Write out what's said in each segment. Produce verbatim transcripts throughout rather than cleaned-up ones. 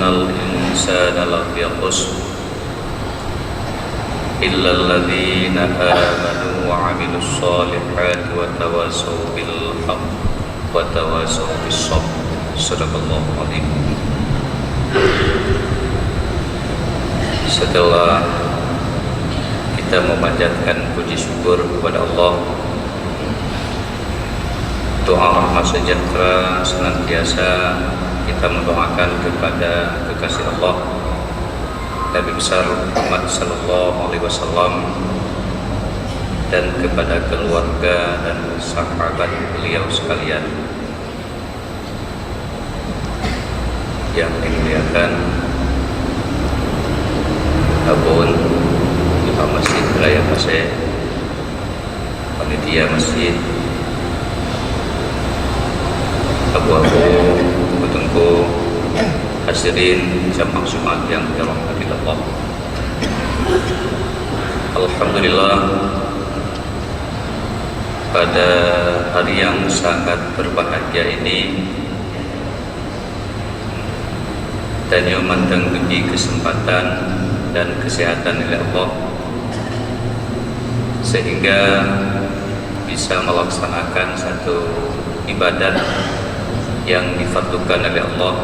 Al insana lafi khusr, illalladzina amanu wa amilus shalihati wa tawasau bil haqq wa tawasau bis sabr. Sadaqallahul azim. Setelah kita memanjatkan puji syukur kepada Allah, doa rahmat sejahtera senantiasa kita mendoakan kepada kekasih Allah, Nabi besar Muhammad sallallahu alaihi wasallam, dan kepada keluarga dan sahabat beliau sekalian. Yang dimuliakan Abon, Imam Masjid Raya Pasé, panitia masjid, abu-abu, teungku-teungku, hadirin jamaah Jumat yang dirahmati Allah. Alhamdulillah, pada hari yang sangat berbahagia ini, tanyoe mantong geubri keuseumpatan dan keuseuhatan lé Allah, sehingga bisa melaksanakan satu ibadat yang difardukan oleh Allah,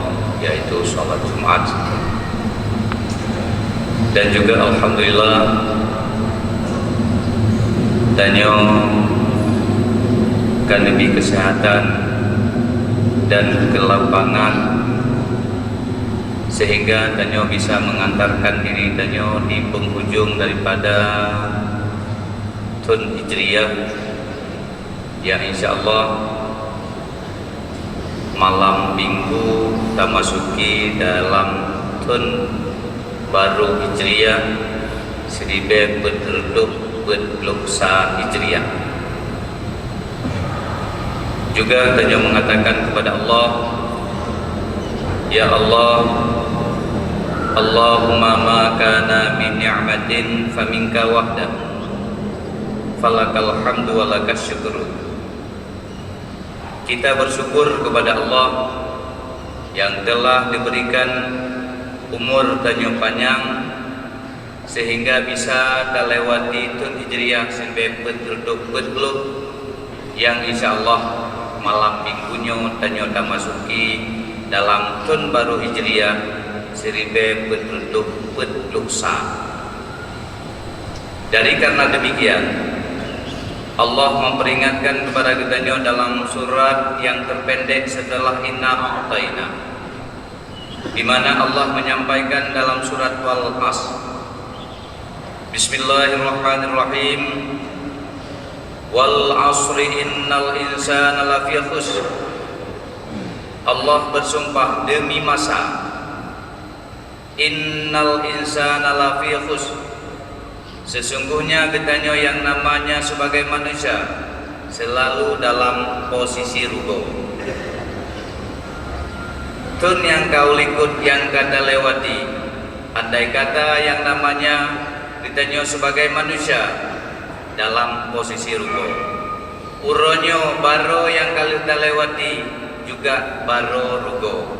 yaitu salat Jumat. Dan juga alhamdulillah, tanyoe ka neubri keuseuhatan dan keulapangan, sehingga tanyoe bisa mengantarkan diri tanyoe di penghujung daripada thon Hijriah, yang insya Allah malam Minggu tamasuki dalam thon barô Hijriah, siribée peuet reutôh peuet ploh sa Hijriah. Juga tanyoe mengatakan kepada Allah, "Ya Allah, Allahumma ma kana min ni'matin faminka wahdak, falakal hamdu wa lakas syukru." Kita bersyukur kepada Allah yang telah diberikan umur tanyoe panyang, sehingga bisa talewati thon Hijriah siribée peuet reutôh peuet ploh, yang insya Allah malam Minggu nyoe tanyoe tamasuki dalam thon barô Hijriah siribée peuet reutôh peuet ploh sa. Jadi karena demikian, Allah memperingatkan kepada geutanyoe dalam surat yang terpendek setelah Inna A'taina, di mana Allah menyampaikan dalam surat Wal Asr, Bismillahirrahmanirrahim, "Wal asri innal insana lafi khusr." Allah bersumpah demi masa, "Innal insana lafi khusr." Sesungguhnya geutanyoe nyang namanya sebagai manusia selalu dalam posisi rugoe. Thon nyang ka u likot nyang ka talewati, andai kata nyang namanya geutanyoe sebagai manusia dalam posisi rugoe. Uroe nyoe barô nyang ka lheueh talewati juga barô rugoe.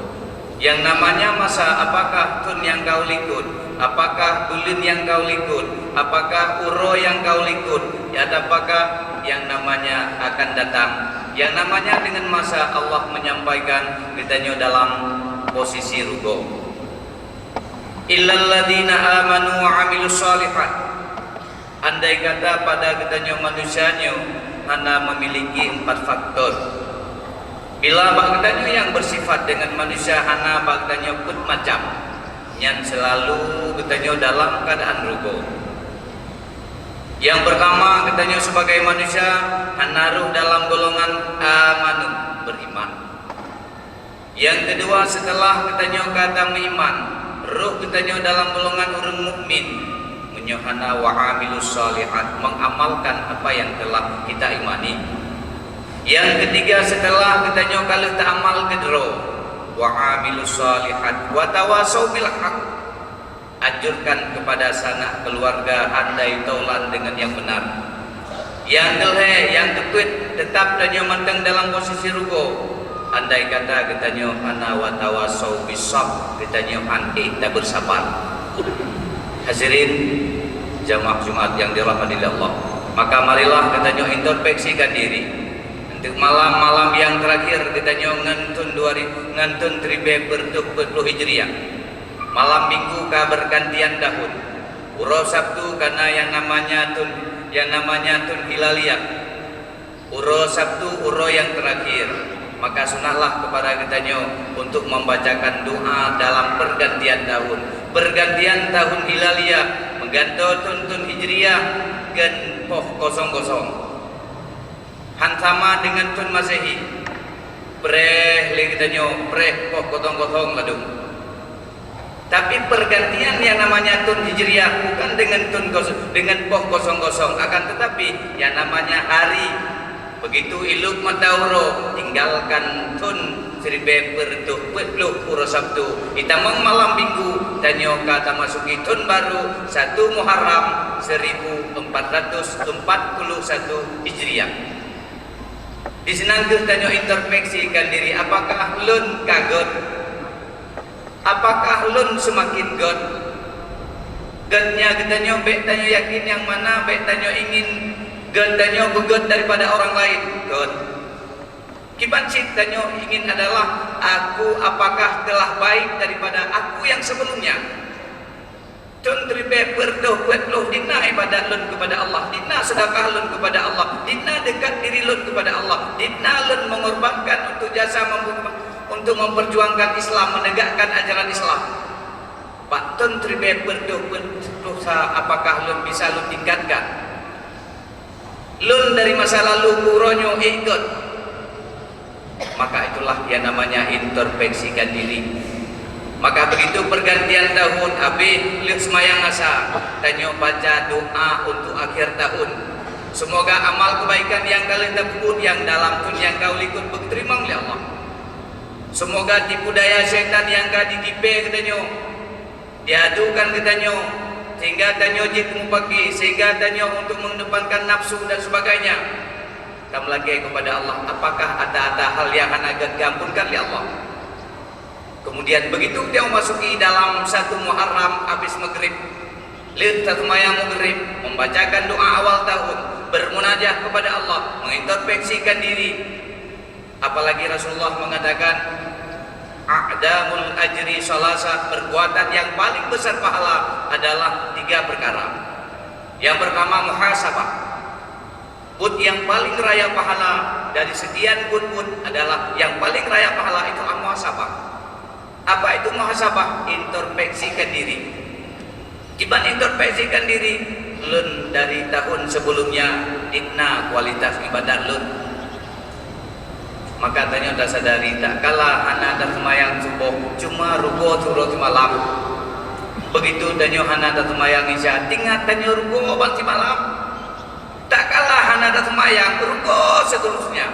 Nyang namanya masa, apakah thon nyang ka u likot, apakah buleuen nyang ka u likot, apakah uroe nyang ka u likot, ataupakah nyang namanya akan datang. Nyang namanya deungon masa Allah menyampaikan geutanyoe dalam posisi rugoe. Illalladzina amanu wa amilus shalihat. Andai kata pada geutanyoe manusia nyoe hana memiliki empat faktor. Bila bak geutanyoe nyang bersifat deungon manusia hana bak geutanyoe peuet macam, nyan seulalu geutanyoe dalam keuadaan rugoe. Nyang peurtama, geutanyoe sibagai manusia hana rhoh dalam golongan amanu, beriman. Nyang keudua, seuteulah geutanyoe ka tameuiman, rhoh geutanyoe dalam golongan ureuëng mukmin, meunyoe hana wa amilus shalihat, mengamalkan apa yang telah kita imani. Nyang keutiga, seuteulah geutanyoe ka lheueh taamal keudroe, wa amilus shalihat, wa tawasau bil haq, anjurkan kepada sanak keuluwarga andai taulan deungon nyang meunan. Nyang keulhée, nyang keupeuet, teutab tanyoe mantong dalam posisi rugoe. Andai kata geutanyoe hana watawasau bisab, geutanyoe han ék tabeursabar. Hadirin jamaah Jumat yang dirahmati Allah, maka marilah geutanyoe introspeksikan diri. Untuk malam-malam yang terakhir geutanyoe ngon thon dua ribu, ngon thon siribée peuet reutôh peuet ploh Hijriah. Malam Minggu ka bergantian tahun. Uroe Sabtu kana yang namanya thon, yang namanya thon Hilaliah. Uroe Sabtu uroe yang terakhir, maka sunatlah kepada geutanyoe untuk membacakan doa dalam pergantian tahun. Pergantian tahun Hilaliah meugantoe thon-thon Hijriah ngon poh kosong-kosong. Han sama deungon thon Masehi. Preh lé geutanyoe, preh poh kosong-kosong ladôm. Tapi pergantian yang namanya thon Hijriah bukan dengan thon kos-, dengan poh kosong-kosong, akan tetapi yang namanya hari. Begitu ilop mata uroe, tinggalkan thon siribée peuet reutôh peuet ploh uroe Sabtu, itamong malam Minggu, tanyoe ka tamasuki thon baru satu Muharram seribu empat ratus empat puluh satu Hijriah. Di sinan kheueh tanyoe introspeksikan diri, apakah lôn ka gét? Apakah lôn seumaken gét? Gét nyan geutanyoe bék tanyoe yakin nyang mana bék tanyoe ingin gét tanyoe beugét daripada orang lain. Gét. Kiban cit tanyoe ingin adalah, aku apakah telah baik daripada aku yang sebelumnya? Thon siribée peuet reutôh peuet ploh di na ibadat lôn kepada Allah, di na seudeukah lôn kepada Allah, di na dekat diri lôn kepada Allah, di na lôn mengorbankan untuk jasa mem-, untuk memperjuangkan Islam, menegakkan ajaran Islam. Bak thon siribée peuet reutôh peuet ploh sa, apakah lôn bisa lôn tingkatkan? Lôn dari masa lalu keu uroe nyoe ék gét. Maka itulah yang namanya introspeksikan diri. Maka begitu pergantian tahun habéh, lheueh seumayang Asa, tanyoe baca doa untuk akhir tahun. Semoga amal kebaikan yang ka lheueh tapeubuet nyang dalam thon nyang ka u likot beuteurimong lé Allah. Semoga tipu daya syaitan nyang ka jitipée geutanyoe diadukan geutanyoe, sehingga tanyoe jeuet mupaki, sehingga tanyoe untuk mengedepankan nafsu dan sebagainya. Tameulakée kepada Allah, apakah ata-ata hal nyang hana gét geuampunkan lé Allah. Kemudian begitu tanyoe masuki dalam satu Muharram habis Maghrib, lheueh taseumayang Maghrib, membacakan doa awal tahun, bermunajah kepada Allah, mengintrospeksikan diri, apalagi Rasulullah mengatakan, "A'damul ajri salasa," perbuatan yang paling besar pahala adalah tiga perkara. Yang pertama, muhasabah. Buet yang paling raya pahala dari sekian buet-buet adalah, yang paling raya pahala itu muhasabah. Apa itu muhasabah? Introspeksikan diri. Kiban introspeksikan diri, lôn dari tahun sebelumnya di na kualitas ibadat lôn. Maka tanyoe tasadari, tak kala hana taseumayang suboh, cuma rugoe siuroe simalam. Begitu tanyoe hana taseumayang Isya, tingat tanyoe rugoe ban simalam. Tak kala hana taseumayang, rugoe seterusnya.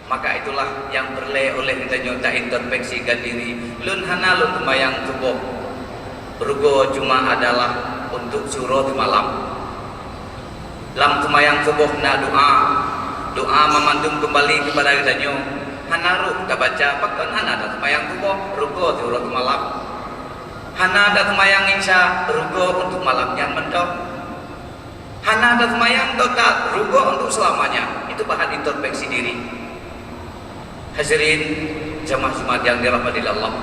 Maka itulah nyang peureulée oleh geutanyoe taintrospeksikan diri. Lôn hana lôn seumayang suboh, rugoe cuma adalah untuk siuroe simalam. Lam seumayang suboh na doa, doa meumandum keumbali keupada geutanyoe. Hana rhoh tabaca, pakon hana taseumayang suboh, rugoe siuroe simalam. Hana taseumayang Isya, rugoe untuk malam nyan mantong. Hana taseumayang total, rugoe untuk seulamanya. Itu bahan introspeksi diri. Hadirin jamaah Jumat nyang dirahmati Allah.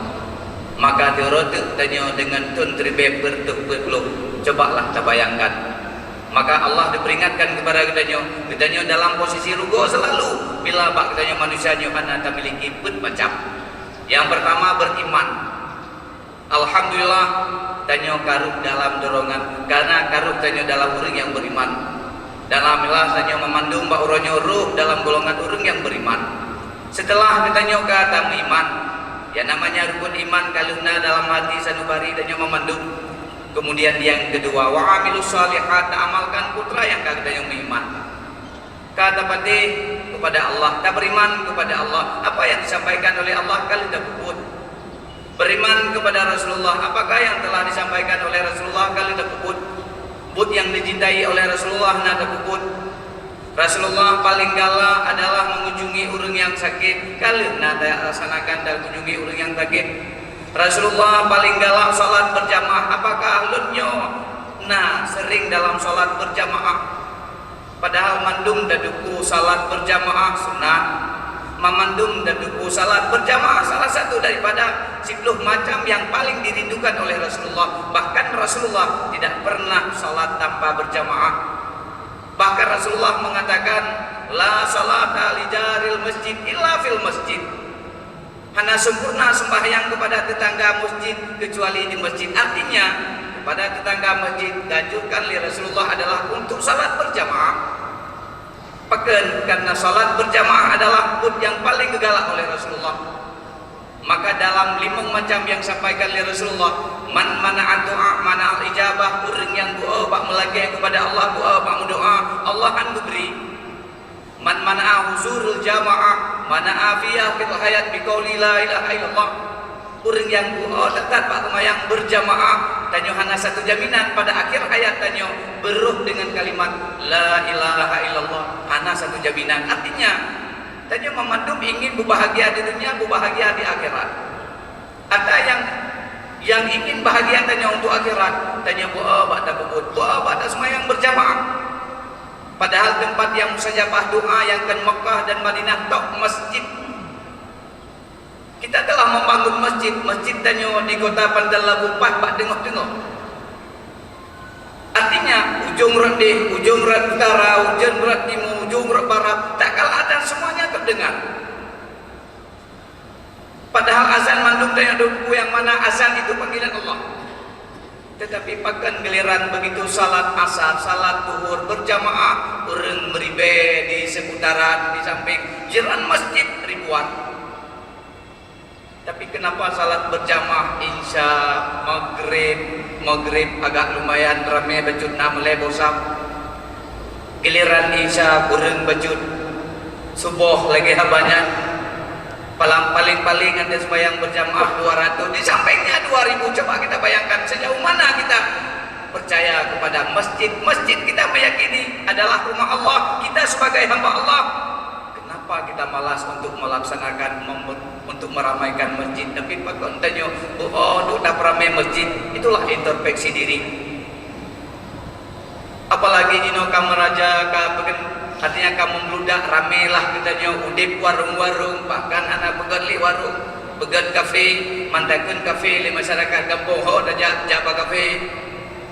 Maka siuroe teuk tanyoe deungon thon siribée peuet reutôh peuet ploh, cobalah tabayangkan. Maka Allah diperingatkan keupada geutanyoe, geutanyoe dalam posisi rugoe seulalu bila bak geutanyoe manusia nyoe hana tamiliki peuet macam. Nyang peurtama, beriman. Alhamdulillah, tanyoe ka rhoh dalam dorongan, karna ka rhoh tanyoe dalam ureuëng nyang beriman. Dan alhamdulillah, tanyoe meumandum bak uroe nyoe rhoh dalam golongan ureuëng nyang beriman. Seuteulah geutanyoe ka tameuiman, nyang namanya rukun iman ka lheueh na dalam hati sanubari tanyoe meumandum. Kemudian nyang keudua, wa amilus shalihat, taamalkan peue nyang ka geutanyoe meuiman. Ka tapatéh keupada Allah, taberiman keupada Allah, apa nyang disampaikan oleh Allah ka lheueh tapeubuet. Beriman keupada Rasulullah, apakah nyang teulah disampaikan oleh Rasulullah ka lheueh tapeubuet. Buet nyang dicintai oleh Rasulullah na tapeubuet. Rasulullah paling galak adalah mengunjungi ureuëng nyang sakét. Ka lheueh na talaksanakan dan kunjungi ureuëng nyang sakét. Rasulullah paling galak salat berjamaah. Apakah lôn nyoe na sering dalam salat berjamaah? Padahal mandum tatupeue salat berjamaah sunat. Mandum tatupeue salat berjamaah salah satu daripada sepuluh macam yang paling dirindukan oleh Rasulullah. Bahkan Rasulullah tidak pernah salat tanpa berjamaah. Bahkan Rasulullah mengatakan, "La salata li jaril masjid illa fil masjid." Hana sempurna sembahyang kepada tetangga masjid kecuali di masjid. Artinya, kepada tetangga masjid dianjurkan oleh Rasulullah adalah untuk salat berjamaah. Pakon, karena salat berjamaah adalah buet yang paling digalak oleh Rasulullah. Maka dalam limong macam yang sampaikan oleh Rasulullah, "Man mana'a du'a mana'al ijabah," ureuëng nyang doa bak meulakée kepada Allah, doa bak meudoa, Allah han geubri. "Man mana'a huzurul jamaah mana'a fiyah fil hayat biqauli la ilaha illallah." Ureuëng nyang doa teutat bak seumayang berjamaah, tanyoe hana satu jaminan pada akhir hayat tanyoe beurôh dengan kalimat la ilaha illallah. Hana satu jaminan. Artinya, tanyoe mandum ingin berbahagia di dunia, berbahagia di akhirat. Ata nyang, nyang ingin bahagia tanyoe untuk akhirat, tanyoe doa bak tapeubuet, doa bak taseumayang berjamaah. Padahal tempat yang mustajabah doa nyang kon Makkah dan Madinah tok masjid. Kita telah membangun masjid, masjid tanyoe di kota Pantai Labu paih bak teungoh-teungoh. Artinya, ujong rot deh, ujong rot utara, ujong rot timu, ujong rot barat, tak kalah azan semuanya terdengar. Padahal azan mandum tanyoe tatupeue nyang mana azan itu panggilan Allah. Tetapi pakon giliran begitu salat asar, salat duhur berjamaah, ureuëng meuribée di seputaran, di samping jiran masjid ribuan. Tapi kenapa salat berjamaah Isya, Maghrib, Maghrib agak lumayan ramé bacut na meulai boh saf? Giliran Isya kureueng bacut, Suboh lagée haba nyan, palang paling-paling ada sembahyang berjamaah dua ratus, di sampingnya dua ribu. Coba kita bayangkan sejauh mana kita percaya kepada masjid. Masjid kita meyakini adalah rumah Allah. Kita sebagai hamba Allah, kenapa kita malas untuk melaksanakan, mem-, untuk meramaikan masjid? Tapi pakon tanyoe, oh, untuk tapeuramai masjid, itulah introspeksi diri. Apalagi jinoe ka meuraja, ka peugen-, artinya ka meubludak, ramé lah geutanyoe udeb warong-warong, bahkan hana peugét lé warong, peugét kafe, mantakheun kafe lé masyarakat gampông ho tajak, jak bak kafe.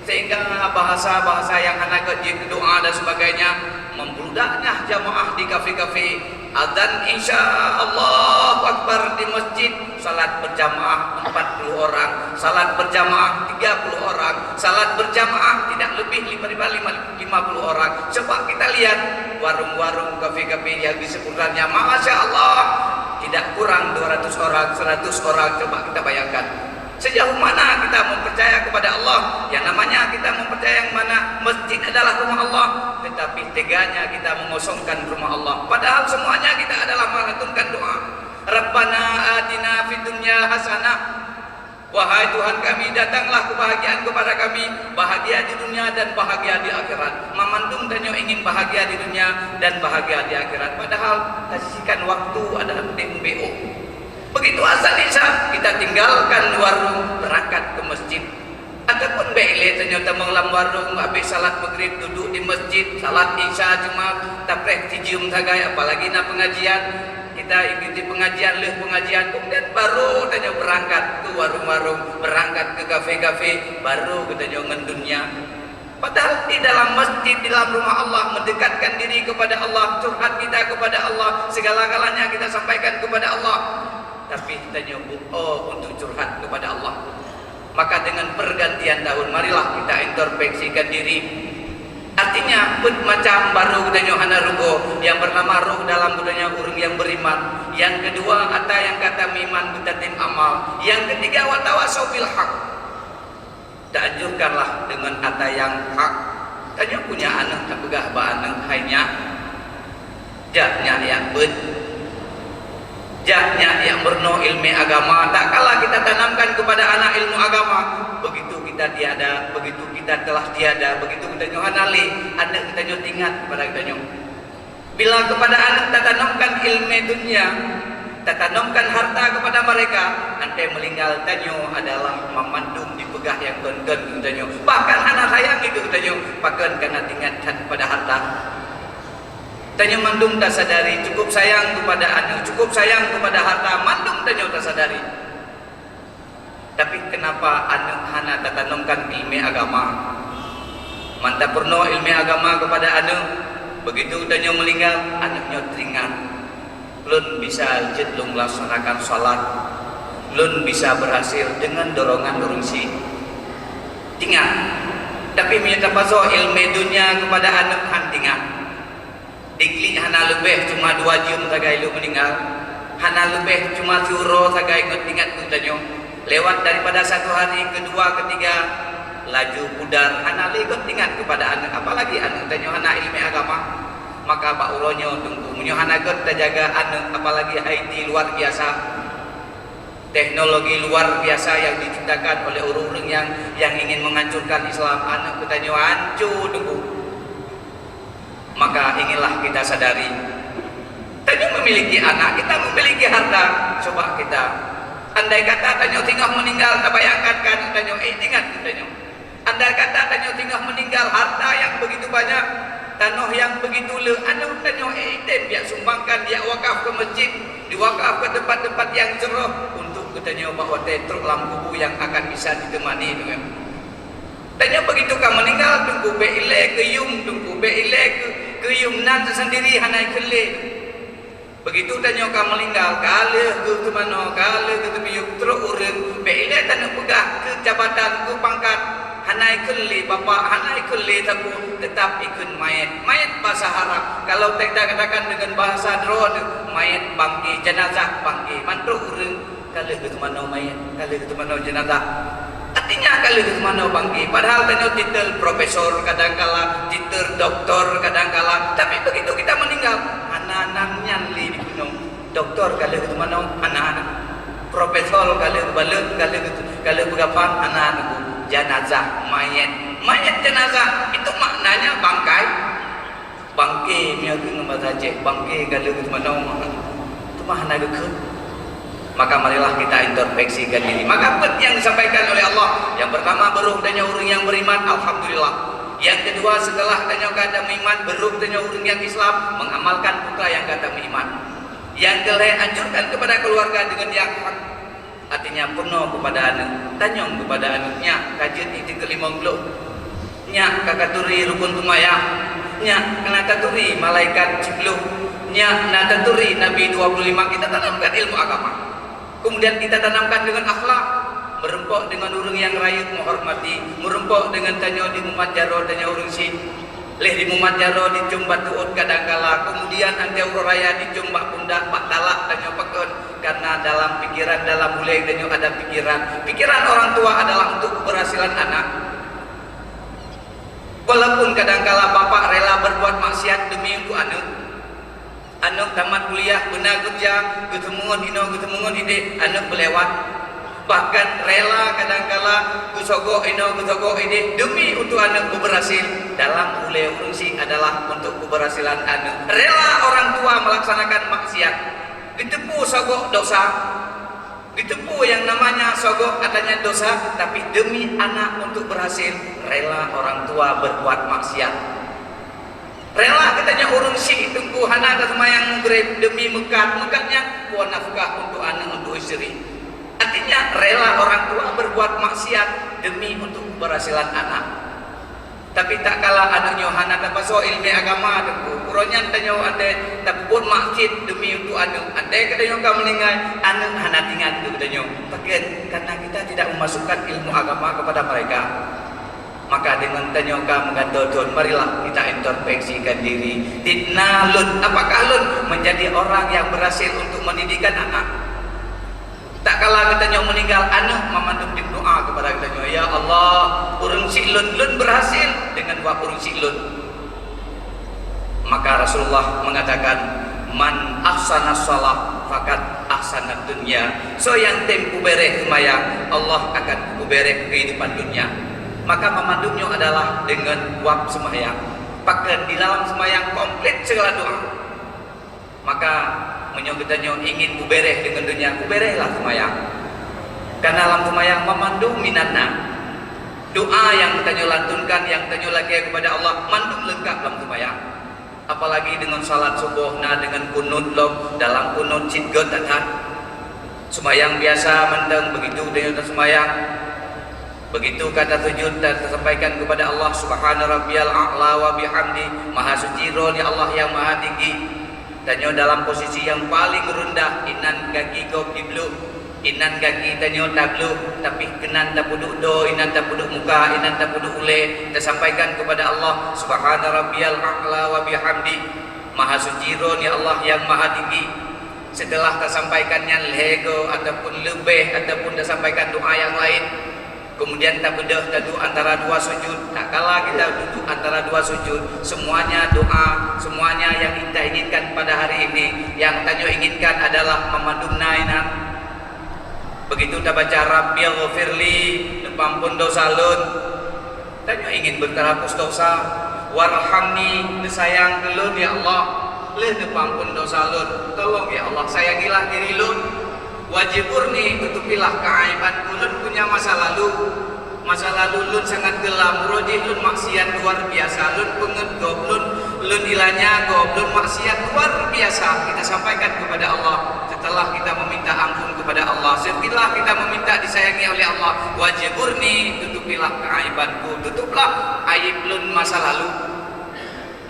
Sehingga bahasa-bahasa nyang hana gét jeuet keu doa dan sebagainya, membludaknya jamaah di kafe-kafe. Azan Isya, Allahu Akbar di masjid, salat berjamaah empat puluh orang, salat berjamaah tiga puluh orang, salat berjamaah tidak lebih lima, lima, lima puluh orang. Coba kita lihat warung-warung, kafe-kafe yang di seputarannya, Masya Allah, tidak kurang dua ratus orang, seratus orang. Coba kita bayangkan. Sejauh mana kita mempercaya kepada Allah? Yang namanya kita mempercaya yang mana masjid adalah rumah Allah, tetapi teganya kita mengosongkan rumah Allah. Padahal semuanya kita adalah mengagungkan doa. Rabbana atina fid dunya hasanah. Wahai Tuhan kami, datanglah kebahagiaan kepada kami, bahagia di dunia dan bahagia di akhirat. Mamandum tanyoe ingin bahagia di dunia dan bahagia di akhirat. Padahal tasisihkan waktu adalah udeb mubeuk. Begitu azan Isya, kita tinggalkan warung, berangkat ke masjid. Ataupun bék lé tanyoe tamong lam warung, habis salat Maghrib duduk di masjid, salat Isya cuma tapreh tijeuem sagai, apalagi na pengajian. Kita ikuti pengajian, lheueh pengajian, kemudian baru tanyoe berangkat ke warung-warung, berangkat ke kafe-kafe, baru geutanyoe ngon dunia. Padahal di dalam masjid, di dalam rumah Allah, mendekatkan diri kepada Allah, curhat kita kepada Allah, segala-galanya kita sampaikan kepada Allah. Tapi tanyoe bu'oe untuk curhat kepada Allah. Maka dengan pergantian tahun, marilah kita introspeksikan diri. Artinya, peuet macam baru geutanyoe hana rugoe, yang pertama roh dalam geutanyoe ureuëng nyang beriman, yang kedua ata nyang ka tameuiman beutatem amal, yang ketiga watawasau bil haq. Taanjurkanlah deungon ata nyang hak. Tanyoe punya aneuëk, tapeugah bak aneuëk, "Hai nyak, jak nyak jak beuet, jak nyak jak meurunoe iéleumé agama." Tak kala kita tanamkan kepada anak ilmu agama, begitu kita tiada, begitu kita telah tiada, begitu geutanyoe hana lé, aneuëk geutanyoe teuingat kepada geutanyoe. Bila kepada aneuk tatanamkan ilmu dunia, tatanamkan harta kepada mereka, antai meuninggal tanyoe adalah mamandum dipeugah nyang kon-kon keu tanyoe. Bahkan hana sayang keu tanyoe, pakon ka na teuingat that pada harta. Tanyoe mandum tasadari, cukup sayang kepada aneuk, cukup sayang kepada harta, mandum tanyoe tasadari. Tapi kenapa aneuk hana tatanamkan ilmu agama? Man tapeurunoe ilmu agama kepada aneuk, begitu tanyoe meuninggal, aneuk nyoe teuingat, "Lôn bisa jeuet lôn laksanakan salat, lôn bisa berhasil dengan dorongan ureueng syiek." Teuingat. Tapi meunyoe tapasoe ilmu dunia kepada aneuk, han teuingat. Diklik hana leubeh cuma dua jeuem sagai lheueh meuninggal, hana leubeh cuma siuroe sagai ngon teuingat keu tanyoe. Lewat daripada satu hari, kedua, ketiga, laju pudar, hana lé kon teuingat kepada aneuk, apalagi aneuk tanyoe hana ilmu agama. Maka bak uroe nyoe Teungku, meunyoe hana kon tajaga aneuk, apalagi Haiti luar biasa. Teknologi luar biasa yang diciptakan oleh ureueng-ureueng yang, yang ingin menghancurkan Islam, aneuk geutanyoe hanco Teungku. Maka inilah kita sadari, tanyoe memiliki anak, kita memiliki harta. Coba kita, andai kata tanyoe singoh meuninggal, tabayangkan keu aneuk tanyoe, eh, ingat keu tanyoe. Andai kata tanyoe singoh meuninggal, harta yang begitu banyak, tanoh yang begitu le, aneuk tanyoe, eh, tem, jak sumbangkan, jak wakaf keu masjid, diwakaf keu tempat-tempat yang jroh untuk geutanyoe bak watée trok lam kubu yang akan bisa ditemani dengan. Tanyoe begitu ka meuninggal, Teungku, bék ilée keu yum, Teungku, bék ilée keu, keu yum nan teusendiri hana ikheun lé. Begitu tanyoe ka meuninggal, ka lheueh geuteumanoe, ka lheueh geuteumiyueb trok ureueng, bék ilée taneuk peugah keu jabatan, keu pangkat, hana ikheun lé bapak, hana ikheun lé sapeue, teutap ikheun manyét. Manyét basa Arab, kalau kita katakan dengan bahasa droe, manyét bangke, jenazah bangke, mandum ureueng ka lheueh geuteumanoe manyét, ka lheueh geuteumanoe jenazah. Artinya ka lheueh geuteumanoe bangke. Padahal tanyoe titel profesor kadangkala, titel doktor kadangkala. Tapi begitu kita meuninggal, hana nan nyan lé dipeunoh. Doktor ka lheueh geuteumanoe, hana, hana. Profesor ka lheueh geubalot, ka lheueh geutu-, ka lheueh peugafan, hana, hana. Jenazah, manyét. Manyét jenazah, itu maknanya bangkai. Bangke, meunyoe keu ngon bahasa Aceh, bangke ka lheueh geuteumanoe, teuma hana geukheun. Maka marilah kita introspeksikan diri. Maka peue yang disampaikan oleh Allah? Yang pertama, beuroh tanyoe ureueng nyang beriman, alhamdulillah. Yang kedua, setelah tanyoe ka tameuiman, beuroh tanyoe ureueng nyang Islam, mengamalkan peue nyang ka tameuiman. Yang kelhée, anjurkan kepada keluarga dengan yang hak. Artinya, peurunoe keupada aneuk, tanyong keupada aneuk, nyak ka jeuet i teuk keulimong glok, nyak ka taturi rukon seumayang, nyak ka na taturi malaikat siploh, nyak na taturi nabi dua puluh lima. Kita tanamkan ilmu agama. Kemudian kita tanamkan dengan akhlak, meureumpok dengan ureueng nyang rayeuk, menghormati, meureumpok dengan tanyoe di mumat jaroe tanyoe ureueng syiek. Lheueh di mumat jaroe dicium bak tuot kadangkala, kemudian anté uroe raya dicium bak pundak, bak talak tanyoe pakon, karena dalam pikiran, dalam ulée tanyoe ada pikiran. Pikiran orang tua adalah untuk keberhasilan anak. Walaupun kadangkala bapak rela berbuat maksiat demi untuk aneuk, aneuk tamat kuliah, beuna keureuja, geuteumeungon inoe, geuteumeungon ideh, aneuk beulewat. Bahkan rela kadangkala geusogok inoe, geusogok ideh demi untuk aneuk beubeurhasil. Dalam ulée ureueng syiek adalah untuk keberhasilan aneuk. Rela orang tua melaksanakan maksiat, geuteupeue sogok dosa, geuteupeue yang namanya sogok katanya dosa, tapi demi anak untuk berhasil, rela orang tua berbuat maksiat. Rela geutanyoe ureueng syiek Teungku hana taseumayang Maghrib demi meukat, meukat nyan buat nafkah untuk aneuk, untuk istri. Artinya, rela orang tua berbuat maksiat demi untuk keberhasilan anak. Tapi tak kala aneuk nyoe hana tapasoe ilmu agama Teungku, uroe nyan tanyoe até tapeubuet maksiat demi untuk aneuk. Até geutanyoe ka meuninggai, aneuk hana teuingat keu geutanyoe. Pakon? Karena kita tidak memasukkan ilmu agama kepada mereka. Maka deungon tanyoe ka meugantoe thon, marilah kita introspeksikan diri. Tiep na lôn, apakah lôn menjadi orang yang berhasil untuk mendidikan anak? Tak kala geutanyoe meuninggal, aneuk mamandum jeuet doa kepada geutanyoe, "Ya Allah, ureueng syiek lôn, lôn berhasil dengan wak ureueng syiek lôn." Maka Rasulullah mengatakan, "Man ahsana shalah faqad ahsanad dunya." Soe nyang tem peubeureh seumayang, Allah akan peubeureh kehidupan dunia. Maka mamandum nyoe adalah deungon wab seumayang. Pakon di dalam seumayang komplit segala doa. Maka, meunyoe geutanyoe ingin beubereh deungon donya, beuberehlah seumayang. Karena lam seumayang mamandum minan na. Doa nyang tanyoe lantunkan, nyang tanyoe lakée keupada Allah, mandum leungkab lam seumayang. Apalagi deungon salat suboh na deungon kunut lom, dalam kunut cit gét that-that. Seumayang biasa mantong, begitu tanyoe taseumayang, begitu ka tasujud, ta-, tasampaikan keupada Allah, "Subhana rabbiyal a'la wa bihamdi." Maha suci Droe ya Allah nyang maha tinggi. Tanyoe dalam posisi nyang paleng reundah, inan gaki gob jibloe, inan gaki tanyoe tabloe, tapi keunan tapeuduek doe, inan tapeuduek muka, inan tapeuduek ulée, tasampaikan keupada Allah, "Subhana rabbiyal a'la wa bihamdi." Maha suci Droe ya Allah nyang maha tinggi. Seuteulah tasampaikan nyan lhée goe ataupun leubeh ataupun tasampaikan doa nyang laén, kemudian tabeudôh taduek antara dua sujud. Tatkala kita duduk antara dua sujud, semuanya doa, semuanya yang kita inginkan pada hari ini, yang tanyoe inginkan adalah mamandum na inan. Begitu tabaca, "Rabbighfirli," neupeuampon dosa lôn. Tanyoe ingin beuteurhapus dosa. "Warhamni," neusayang keu lôn, ya Allah. Lheueh neupeuampon dosa lôn. Tolong, ya Allah, sayangilah diri lôn. "Wajburni," tutupilah keaiban ku. Lôn punya masa lalu. Masa lalu lôn sangat geulam. Uroe jih lôn maksiat luar biasa. Lôn peungét gob, lôn, lôn ilanya gob, lôn maksiat luar biasa. Kita sampaikan kepada Allah. Setelah kita meminta ampun kepada Allah, setelah kita meminta disayangi oleh Allah, "Wajburni," tutupilah keaibanku, tutuplah aib lôn masa lalu.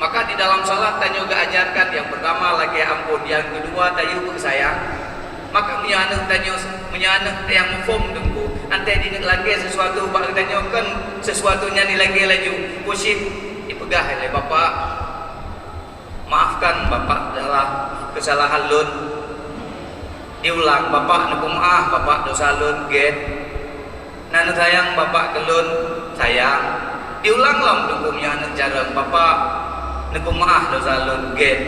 Maka di dalam salat tanyoe geuajarkan, yang pertama lakée ampon, yang kedua tayue peusayang. Maka meunyoe aneuk tanyoe, meunyoe aneuk nyang muphom teungku, antai dineuk lakée sesuatu bak geutanyoe, kon sesuatu nyan dilakée laju, pusit dipeugah lé bapak. "Maafkan Bapak salah, keusalahan lôn." Diulang, "Bapak neupeumeu'ah Bapak dosa lôn," gét. "Na neusayang Bapak keu lôn?" Sayang. Diulang lom teungku meunyoe aneuk carông, "Bapak neupeumeu'ah dosa lôn," gét.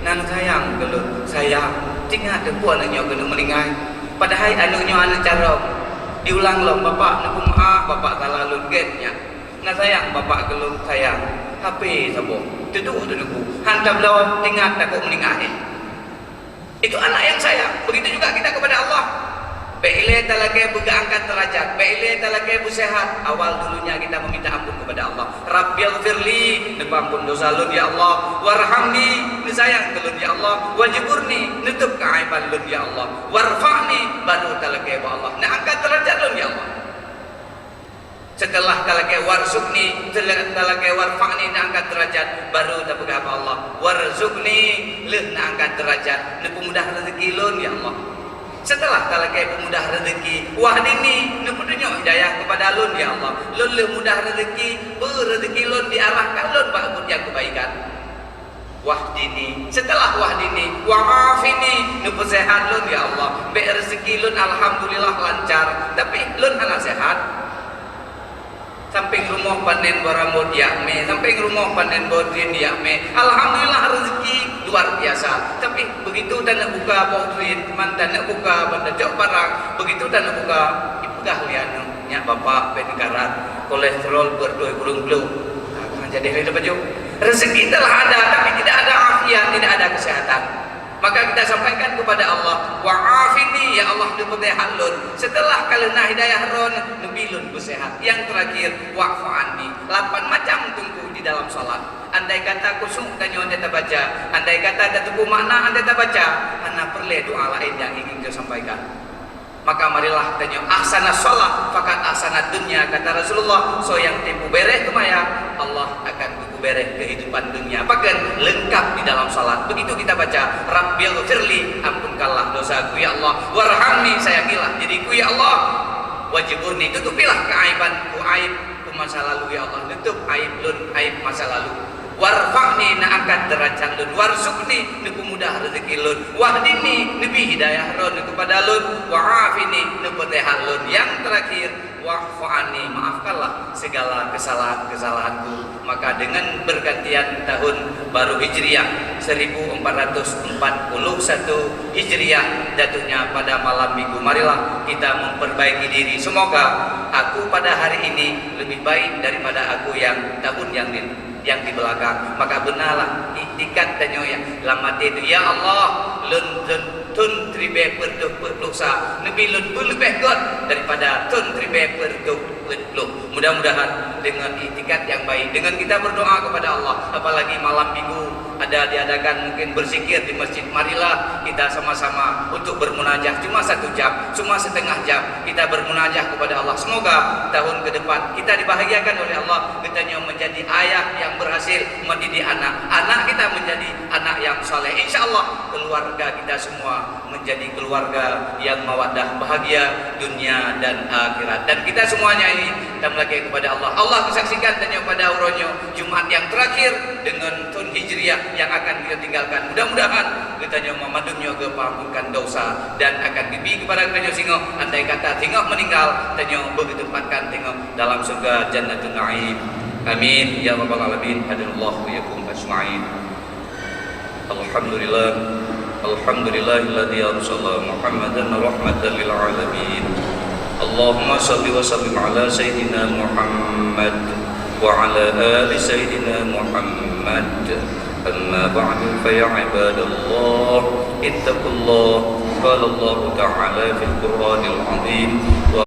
"Na neusayang keu lôn?" Sayang. Teuingat teungku aneuk nyoe keuneuk meuninggai. Padahai aneuk nyoe aneuk carông. Diulang lom, "Bapak neupeumeu'ah Bapak salah lôn," gét nyan. "Na sayang Bapak keu lôn?" Sayang. Hapé saboh. Teuduek teungku. Han tabloe, teuingat takot meuninggai. Itu anak yang sayang. Begitu juga kita kepada Allah. Bék ilée talakée beugeuangkat derajat. Bék ilée talakée beuseuhat. Awal dulunya kita meminta ampun kepada Allah. "Rabbighfirli," neupeuampon dosa lôn, ya Allah. "Warhamni," neusayang keu lôn, ya Allah. "Wajburni," neutôb keaiban lôn, ya Allah. "Warfa'ni," baru talakée bak Allah. Neuangkat derajat lôn, ya Allah. Setelah talakée warzuqni, setelah talakée warfa'ni, neuangkat derajat, baru tapeugah bak Allah, "Warzuqni," lheueh neuangkat derajat, neupeumudah rezeki lôn, ya Allah. Setelah talakée peumudah rezeki, "Wahdini," neupeutunyok hidayah keupada lôn, ya Allah. Lôn lheueh mudah rezeki, beu rezeki lôn, diarahkan lôn bak buet nyang keubaikan. "Wahdini." Setelah "Wahdini," "Wa'afini," neupeuseuhat lôn, ya Allah. Bék rezeki lôn, alhamdulillah, lancar, tapi lôn hana seuhat. Sampéng rumoh panen barambot yak mé, sampéng rumoh panen bodrin yak mé. Alhamdulillah, rezeki luar biasa. Tapi begitu taneuk buka bodrin, man taneuk buka, ban tacok barang, begitu taneuk buka, dipeugah lé aneuk, "Nyak bapak, bék neukarat, kolesterol beureutoh kureueng ploh." Nah, jadi lé baju. Rezeki telah ada, tapi tidak ada afiat, tidak ada kesehatan. Maka kita sampaikan kepada Allah, "Wa'afini, ya Allah, neupeuseuhat lôn." Setelah ka lheueh na hidayah Droe, neubi lôn beuseuhat. Yang terakhir, "Wa'fu anni." Lapan macam teungku di dalam salat. Andai kata khusyuk tanyoe andai tabaca, andai kata tateupeue makna andai tabaca, hana peureulée doa laén nyang ingin tasampaikan. Maka marilah tanyoe, "Ahsana shalah, fakat ahsana dunya," kata Rasulullah, "Soe nyang teupeubereh seumayang, Allah akan geupeubereh kehidupan dunia." Pakon? Leungkab di dalam salat. Begitu kita baca, "Rabbighfirli," ampunkanlah dosaku, ya Allah. "Warhamni," sayangilah diriku, ya Allah. "Wajburni," tutupilah keaibanku, aib ku masa lalu, ya Allah. Tutup aib lôn, aib masa lalu. "Warfa'ni," neuangkat derajat lôn. "Warzuqni," neupeumudah rezeki lôn. "Wahdini," neubi hidayah Droe keupada lôn. "Wa'afini," neupeuseuhat lôn. Yang terakhir, "Wa'fu anni," maafkanlah segala kesalahan-kesalahanku. Maka dengan pergantian tahun baru Hijriah seribu empat ratus empat puluh satu Hijriah jatuhnya pada malam minggu, marilah kita memperbaiki diri. Semoga aku pada hari ini lebih baik daripada aku yang tahun yang di-, nyang di beulakang. Maka beunalah iktikad tanyoe nyang lam até tu, "Ya Allah, lôn thon, thon siribèe peuet reutôh peuet plôh sa, neubi lôn beuleubeh göt daripada thon siribèe peuet reutôh peuet plôh." Mudah-mudahan dengan iktikad yang baik, dengan kita berdoa kepada Allah, apalagi malam minggu ada diadakan mungkin berzikir di masjid, marilah kita sama-sama untuk bermunajah cuma satu jam, cuma setengah jam kita bermunajah kepada Allah. Semoga tahun ke depan kita dibahagiakan oleh Allah, geutanyoe menjadi ayah yang berhasil mendidik anak, anak kita menjadi anak yang saleh. Insya Allah keluarga kita semua menjadi keluarga yang mawaddah, bahagia dunia dan akhirat. Dan kita semuanya ini kita melakèe kepada Allah. Allah menyaksikan tanyoe pada uroe nyoe, Jumat yang terakhir dengan tahun Hijriah yang akan kita tinggalkan. Mudah-mudahan kita nyoe mandum nyoe geuampunkan dosa dan akan geubri kepada kita nyoe singoh, andai kata singoh meninggal, tanyoe beugeutempatkan singoh dalam syurga Jannatun Naim. Amin ya rabbal alamin. Hadanallahu wa iyyakum ajma'in. Alhamdulillah. Alhamdulillahilladzi arsala Muhammadan rahmatan lil alamin. Allahumma shalli wa sallim ala sayyidina Muhammad wa ala ali sayyidina Muhammad. Amma ba'du, fa ya ibadallah, ittaqullah. Qala Allahu ta'ala fil Qur'anil azim, wa